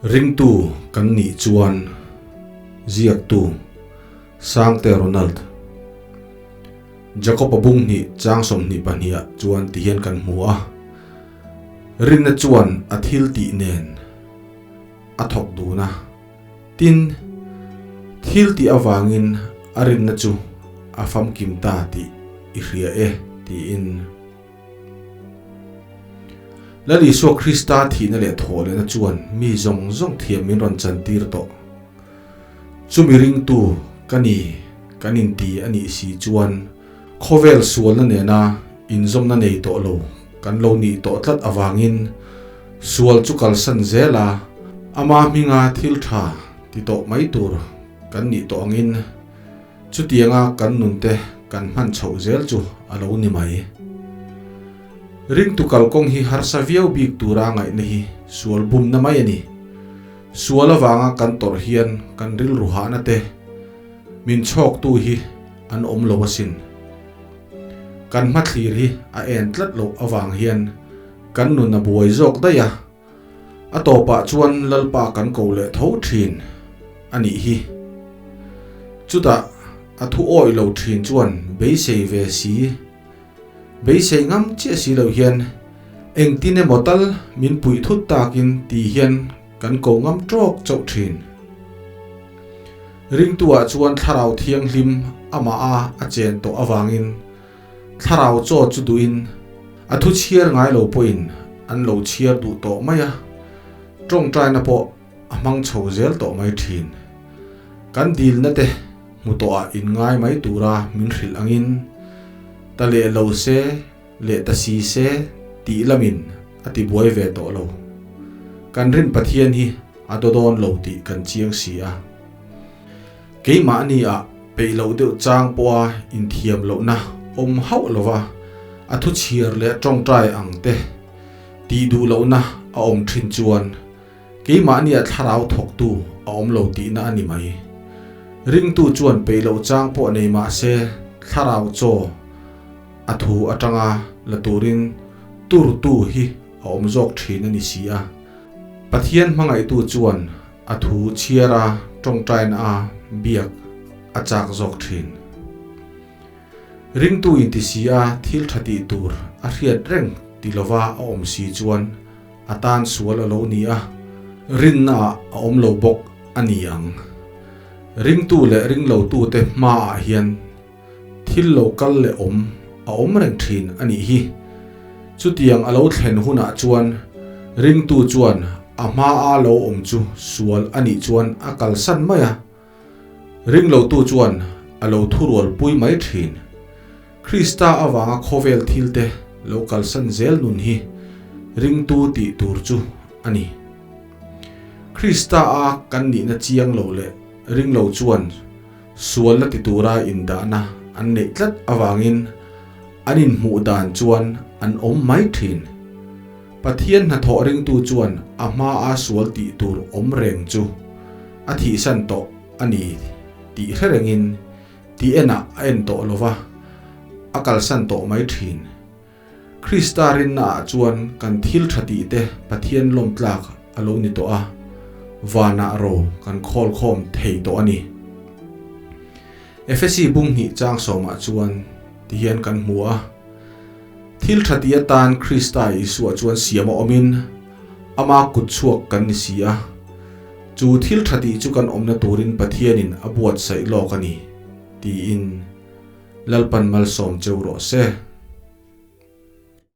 Ringtu kan nih chuan ziaktu Sangte Ronald Jacob-a bung hnih chang 22 ah chuan tihian kan hmu a, Rinna chuan a thil tih nen a thawk dun a, tin, thil tih avangin a rinna chu a famkim ta tih i hria e tiin. Lal Isua Krista thihna leh thawhlehna chuan mi zawng zawng thiam min rawn chantir tawh. Chumi ringtu ka ni kan inti a nih si chuan khawvel sualna nena inzawmna nei tawh lo kan lo nih tawh tlat avangin sual chu kalsan zel a, ama hminga thil tha ti tawh mai tur kan nih tawh angin Chutianga kan nunte kan hman chhoh zel chu a lo ni mai. Ringtu kalkawng hi harsa viau bik tura ngaihna hi sual bumna mai a ni. Sual avanga kan tawrh hian kan rilru hahna te min chhawktu hi an awm lo asin. Kan hmathlir hi a en tlat loh avang hian kan nun a buai zawk daih a. A tawpah chuan Lalpa kan ko leh tho thin a nih hi. Chutah a thu awih lo thin chuan beisei ve si, beisei ngam chiah si lo hian engtin emaw tal min puih thut takin ti hian kan ko ngam tawk chauh thin. Ringtuah chuan Thlarau Thianghlim amah a a chen tawh avangin Thlarau chaw chu duhin a thu chhiar ngai lo pawhin an lo chhiar duh tawh mai a, tawngtaina pawh a hmang chho zel tawh mai thin. Kan dilna te hmu tawhah in ngai mai tura min hrilh angin ta leh lo se leh ta si se tih lamin a ti buai ve tawh lo. Kan rin Pathian hi a daw dawn lo tih kan chiang si a. Keimahni ah peih loh deuh chang pawha inthiam lohna awm hauh lova a thu chhiar leh tawngtai ang te tih duh lohna a awm thin chuan keimahni ah thlarau thawktu a awm lo tihna a ni mai. Ringtu chuan peih loh chang pawh nei mah se thlarau chaw a thu atanga la turin turtu hi a awm zawk thin a ni si a. Pathian hmangaihtu chuan A thu chhiar a, tawngtaina a biak a chak zawk thin. Ringtu inti si a thil tha tih tur a hriat reng ti lova a awm si chuan a tan sual a lo ni a, rinna ah a awm lo bawk a ni ang. Ringtu leh ringlotute hmaah hian thil lo kal leh awm a awm reng thin a nih hi. Chutiang a lo thlen hunah chuan ringtu chuan a hmaa lo awm chu sual a nih chuan a kalsan mai a, ringlotu chuan a lo thurual pui mai thin. Krista avanga khawvel thilte lo kalsan zel nun hi ringtu tih tur chu a ni. Krista a kan nihna chiang lo leh ringlo chuan Sual la ti tura indahna an neih tlat avangin an inhmuh dan chuan an awm mai thin. Pathian hnathawh ringtu chuan a hmaa sual tih tur awm reng chu a thihsan tawh a ni tih hre rengin ti enah a en tawh lova, a kalsan tawh mai thin. Krista rinnaah chuan kan thil tha tih te Pathian lawm tlak a lo ni tawh a, vanah ro kan khawl khawm thei tawh a ni. Efesi bung hnih chang sawmah chuan ti hian kan hmu a, Thil tha tih atan Krista Isua chuan siam a awmin ama kut chhuak kan ni si a, chu thil tha tih chu kan awmna turin Pathianin a buatsaih lawk a ni, tiin. Lalpan malsawm cheu rawh se.